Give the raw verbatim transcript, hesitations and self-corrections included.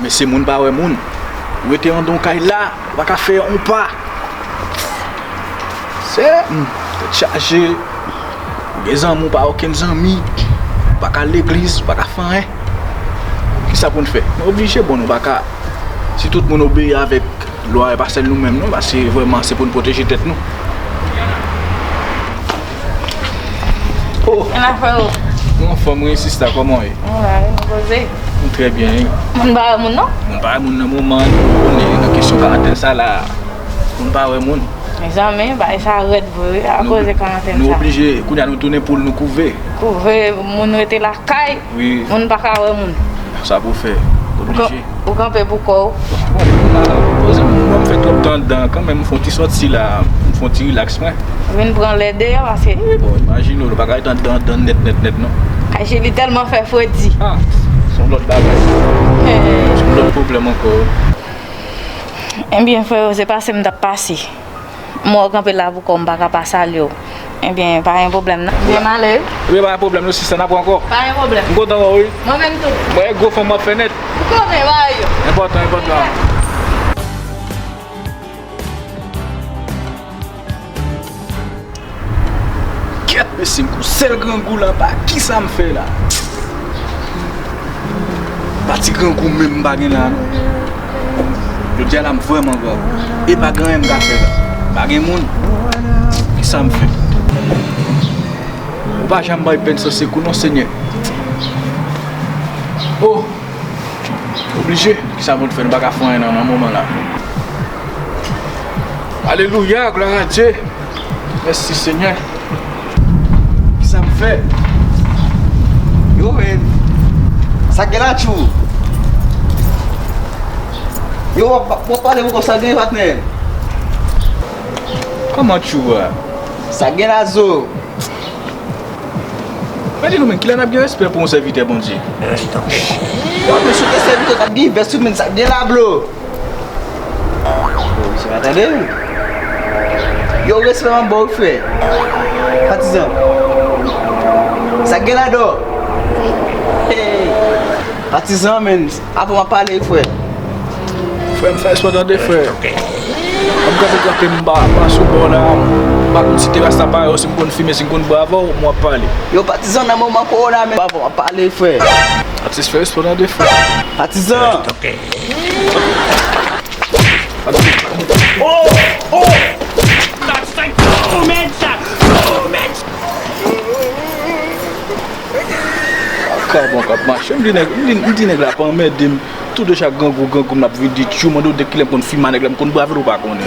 Se moun pa wè moun. Ou rete anndan yon kay la, ou pa ka fè yon pa. Se, hmm, tèt chaje. Ou gen zanmi, ou pa okenn zanmi. Ou pa ka al legliz, ou pa ka fè anyen. Kisa pou n fè? Nou oblije, bon, nou pa ka. Si tout moun obeyi avèk lwa, e pa sèl nou menm, non, paske vrèman, se pou n pwoteje tèt nou. Oh! Kòman frè yo? Mwen anfòm, wi, sista, kòman w ye? Mwen la, wi, nou poze. Mwen trè byen, wi. Moun pa wè moun, non? Moun pa wè moun nan moman, nou konnen nan kesyon karantèn sa la. Moun pa wè moun. Mezanmi, bagay sa rèd vre, wi, akoz de karantèn sa. Nou oblije, kounye a nou tounen poul, nou kouve. Kouve, moun rete lakay, wi. Moun pa ka wè moun. Sa pou fè, oblije. Ou kanpe pou kò w. Bon, la, poze m, mwen m fè twòp tan anndan kanmenm, m fè yon ti sòti la, m fè yon ti rilaks mwen. Vin pran lè deyò, paske wi, bon, imajine w, nou pa ka rete anndan, anndan nèt, nèt, nèt, non. Kay Chili tèlman fè fredi. Ah, se yon lòt bagay. Se yon lòt pwoblèm ankò. Ebyen, frè yo, se pase m t ap pase. M wè w kanpe la pou kò w, m pa ka pa salye w. Ebyen, pa gen pwoblèm, non. Byen m ale, wi. Ebyen, pa gen pwoblèm, non, sista, n ap wè ankò. Pa gen pwoblèm. M kontan wè w, wi. Mwen menm tou. Mwen, gwo fanm w ap fè nèt. Ou konnen, bagay yo. Enpòtan, enpòtan. Kèt, mesye, m gon sèl grangou la, pa kisa m fè la? Pa ti grangou menm m pa gen la, non. Jodi a la, m vrèman grangou. E pa gen anyen m ka fè la. Pa gen moun. Kisa m fè? Ou pa janm bay pèn san sekou, non, Senyè. Oh! Oblije. Kisa pou n fè? Nou pa ka fè anyen nan, nan moman la. Alelouya, glwa a Dye. Mèsi, Senyè. Kisa m fè? Yo, men. Sa k gen la, Tchou? Yo, w ap, w ap pale pou konsa gen patnè. Kòman Tchou a? Sa k gen la, Zo? Men di nou, men, kilè n ap gen respè pou yon sèvitè Bondye? Yo, men, sou ke sèvitè w t ap gen vès ou, men, sa k gen la, blo? Yo, misye pa tande m. Yo, respè m ap ba w, frè. Patizan. Sa k gen ladan? Hey. Patizan, men, avan m ap pale, frè. Frè m, fè respè w tande, frè. M kanpe kanpe, m pa, pa sou bò la. M pa konn si te rasta parèy ou, si m konn fimen, si m konn bwè avè w, m w ap pale. Yo, patizan, nan moman kowona, men, avan m ap pale, frè. Atis, fè respè w tande, frè. Patizan. Oh! Oh! Kabon k ap mache. M di nèg, m di, m di nèg la pa anmède m. Tou de chak grangou, grangou m ap vin di Tchou, mande w de kilè m konn fimen a nèg la, m konn brave l ou pa konnen.